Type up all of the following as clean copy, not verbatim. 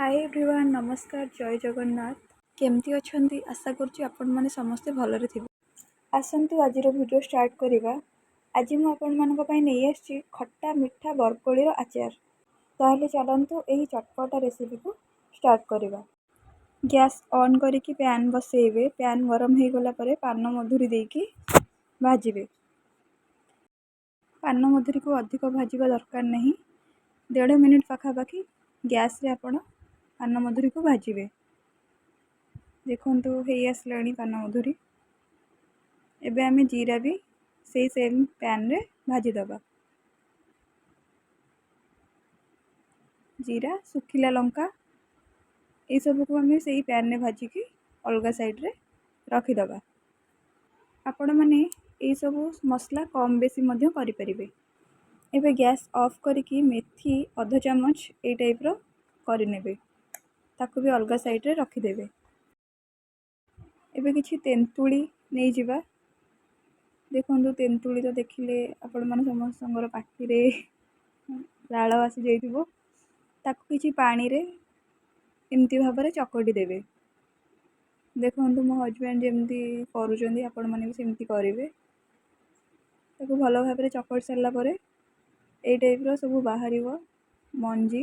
ହାଏ everyone, ନମସ୍କାର, ଜୟ ଜଗନ୍ନାଥ। କେମିତି ଅଛନ୍ତି? ଆଶା କରୁଛି ଆପଣମାନେ ସମସ୍ତେ ଭଲରେ ଥିବେ। ଆସନ୍ତୁ ଆଜିର ଭିଡ଼ିଓ ଷ୍ଟାର୍ଟ କରିବା। ଆଜି ମୁଁ ଆପଣମାନଙ୍କ ପାଇଁ ନେଇ ଆସିଛି ଖଟା ମିଠା ବରକୋଳିର ଆଚାର। ତାହେଲେ ଚାଲନ୍ତୁ ଏହି ଚଟପଟା ରେସିପିକୁ ଷ୍ଟାର୍ଟ କରିବା। ଗ୍ୟାସ୍ ଅନ୍ କରିକି ପ୍ୟାନ୍ ବସେଇବେ। ପ୍ୟାନ୍ ଗରମ ହେଇଗଲା ପରେ ପାନ ମଧୁରୀ ଦେଇକି ଭାଜିବେ। ପାନ ମଧୁରୀକୁ ଅଧିକ ଭାଜିବା ଦରକାର ନାହିଁ। 1.5 ମିନିଟ୍ ପାଖାପାଖି ଗ୍ୟାସ୍ରେ ଆପଣ ପାନ ମଧୁରୀକୁ ଭାଜିବେ। ଦେଖନ୍ତୁ, ହେଇ ଆସିଲାଣି ପାନ ମଧୁରୀ। ଏବେ ଆମେ ଜିରା ବି ସେଇ ସେମ୍ ପ୍ୟାନ୍ରେ ଭାଜିଦେବା। ଜିରା, ଶୁଖିଲା ଲଙ୍କା ଏଇସବୁକୁ ଆମେ ସେଇ ପ୍ୟାନ୍ରେ ଭାଜିକି ଅଲଗା ସାଇଡ଼୍ରେ ରଖିଦେବା। ଆପଣମାନେ ଏଇସବୁ ମସଲା କମ୍ ବେଶୀ ମଧ୍ୟ କରିପାରିବେ। ଏବେ ଗ୍ୟାସ୍ ଅଫ୍ କରିକି ମେଥି ଅଧ ଚାମଚ ଏଇ ଟାଇପ୍ର କରିନେବେ, ତାକୁ ବି ଅଲଗା ସାଇଡ଼୍ରେ ରଖିଦେବେ। ଏବେ କିଛି ତେନ୍ତୁଳି ନେଇଯିବା। ଦେଖନ୍ତୁ, ତେନ୍ତୁଳି ତ ଦେଖିଲେ ଆପଣମାନେ ସମସ୍ତଙ୍କର ପାଟିରେ ଲାଳ ଆସିଯାଇଥିବ। ତାକୁ କିଛି ପାଣିରେ ଏମିତି ଭାବରେ ଚକଟି ଦେବେ। ଦେଖନ୍ତୁ, ମୋ ହଜବେଣ୍ଡ ଯେମିତି କରୁଛନ୍ତି, ଆପଣମାନେ ବି ସେମିତି କରିବେ। ତାକୁ ଭଲ ଭାବରେ ଚକଟି ସାରିଲା ପରେ ଏଇ ଟାଇପ୍ର ସବୁ ବାହାରିବ ମଞ୍ଜି,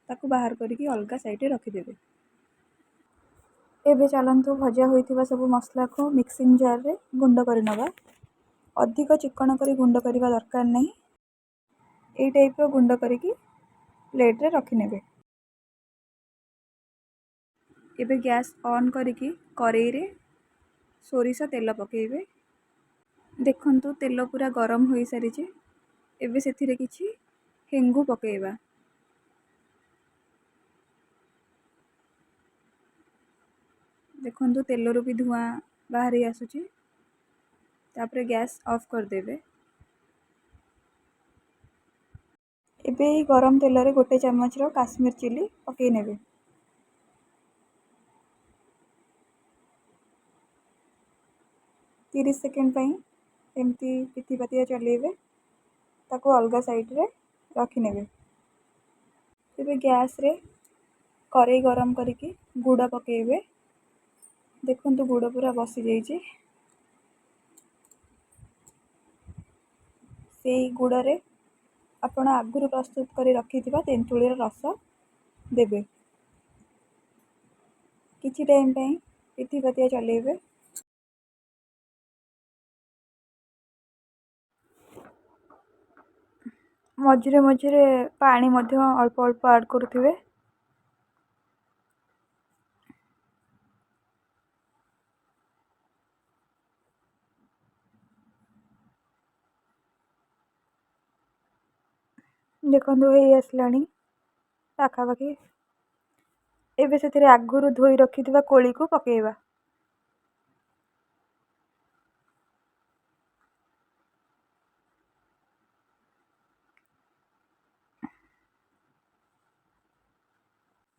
ତାକୁ ବାହାର କରିକି ଅଲଗା ସାଇଡ଼୍ରେ ରଖିଦେବେ। ଏବେ ଚାଲନ୍ତୁ ଭଜା ହୋଇଥିବା ସବୁ ମସଲାକୁ ମିକ୍ସିଂ ଜାର୍ରେ ଗୁଣ୍ଡ କରିନେବା। ଅଧିକ ଚିକ୍କଣ କରି ଗୁଣ୍ଡ କରିବା ଦରକାର ନାହିଁ। ଏଇ ଟାଇପ୍ର ଗୁଣ୍ଡ କରିକି ପ୍ଲେଟ୍ରେ ରଖିନେବେ। ଏବେ ଗ୍ୟାସ୍ ଅନ୍ କରିକି କରେଇରେ ସୋରିଷ ତେଲ ପକାଇବେ। ଦେଖନ୍ତୁ, ତେଲ ପୁରା ଗରମ ହୋଇସାରିଛି। ଏବେ ସେଥିରେ କିଛି ହେଙ୍ଗୁ ପକାଇବା। ଦେଖନ୍ତୁ, ତେଲରୁ ବି ଧୂଆଁ ବାହାରି ଆସୁଛି। ତାପରେ ଗ୍ୟାସ୍ ଅଫ୍ କରିଦେବେ। ଏବେ ଏଇ ଗରମ ତେଲରେ 1 ଚାମଚର କାଶ୍ମୀର ଚିଲି ପକାଇ ନେବେ। 30 ସେକେଣ୍ଡ ପାଇଁ ଏମିତି ପିଥିପାତିଆ ଚଲେଇବେ। ତାକୁ ଅଲଗା ସାଇଡ଼୍ରେ ରଖିନେବେ। ଏବେ ଗ୍ୟାସ୍ରେ କରେଇ ଗରମ କରିକି ଗୁଡ଼ ପକାଇବେ। ଦେଖନ୍ତୁ, ଗୁଡ଼ ପୁରା ବସିଯାଇଛି। ସେଇ ଗୁଡ଼ରେ ଆପଣ ଆଗରୁ ପ୍ରସ୍ତୁତ କରି ରଖିଥିବା ତେନ୍ତୁଳିର ରସ ଦେବେ। କିଛି ଟାଇମ୍ ପାଇଁ ପିଥିପାତିଆ ଚଲେଇବେ। ମଝିରେ ମଝିରେ ପାଣି ମଧ୍ୟ ଅଳ୍ପ ଅଳ୍ପ ଆଡ଼୍ କରୁଥିବେ। ଦେଖନ୍ତୁ, ହେଇ ଆସିଲାଣି ପାଖାପାଖି। ଏବେ ସେଥିରେ ଆଗରୁ ଧୋଇ ରଖିଥିବା କୋଳିକୁ ପକାଇବା।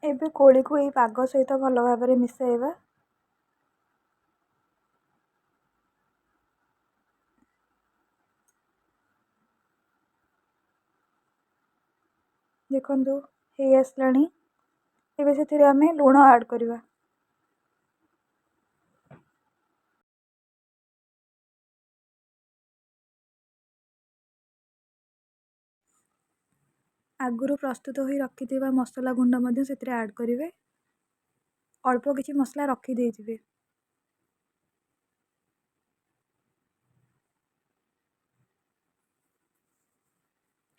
ଏବେ କୋଳିକୁ ଏଇ ପାଗ ସହିତ ଭଲ ଭାବରେ ମିଶାଇବା। ଦେଖନ୍ତୁ, ହେଇ ଆସିଲାଣି। ଏବେ ସେଥିରେ ଆମେ ଲୁଣ ଆଡ଼୍ କରିବା। ଆଗରୁ ପ୍ରସ୍ତୁତ ହୋଇ ରଖିଥିବା ମସଲା ଗୁଣ୍ଡ ମଧ୍ୟ ସେଥିରେ ଆଡ଼୍ କରିବେ। ଅଳ୍ପ କିଛି ମସଲା ରଖିଦେଇଥିବେ।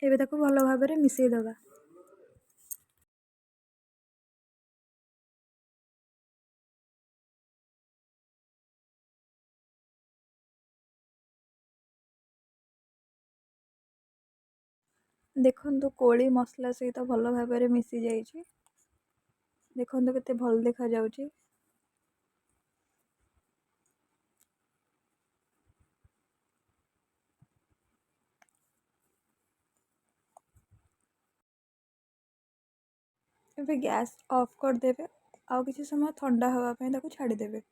ଏବେ ତାକୁ ଭଲ ଭାବରେ ମିଶାଇ ଦେବା। ଦେଖନ୍ତୁ, କୋଳି ମସଲା ସହିତ ଭଲ ଭାବରେ ମିଶିଯାଇଛି। ଦେଖନ୍ତୁ, କେତେ ଭଲ ଦେଖାଯାଉଛି। ଏବେ ଗ୍ୟାସ୍ ଅଫ୍ କରିଦେବେ, ଆଉ କିଛି ସମୟ ଥଣ୍ଡା ହେବା ପାଇଁ ତାକୁ ଛାଡ଼ିଦେବେ।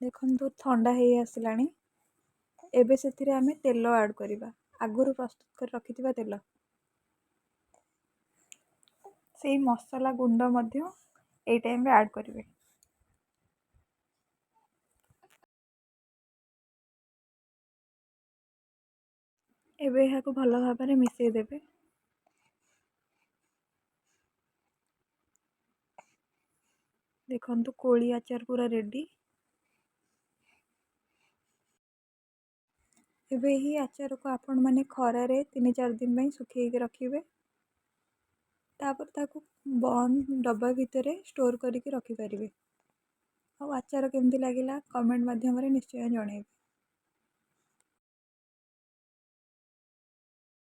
ଦେଖନ୍ତୁ, ଥଣ୍ଡା ହେଇ ଆସିଲାଣି। ଏବେ ସେଥିରେ ଆମେ ତେଲ ଆଡ଼୍ କରିବା। ଆଗରୁ ପ୍ରସ୍ତୁତ କରି ରଖିଥିବା ତେଲ। ସେଇ ମସଲା ଗୁଣ୍ଡ ମଧ୍ୟ ଏଇ ଟାଇମ୍ରେ ଆଡ଼୍ କରିବେ। ଏବେ ଏହାକୁ ଭଲ ଭାବରେ ମିଶାଇ ଦେବେ। ଦେଖନ୍ତୁ, କୋଳି ଆଚାର ପୁରା ରେଡ଼ି। ଏବେ ଏହି ଆଚାରକୁ ଆପଣମାନେ ଖରାରେ 3-4 ଦିନ ପାଇଁ ଶୁଖେଇକି ରଖିବେ। ତାପରେ ତାକୁ ବନ୍ଦ ଡବା ଭିତରେ ଷ୍ଟୋର୍ କରିକି ରଖିପାରିବେ। ଆଉ ଆଚାର କେମିତି ଲାଗିଲା କମେଣ୍ଟ ମାଧ୍ୟମରେ ନିଶ୍ଚୟ ଜଣାଇବେ।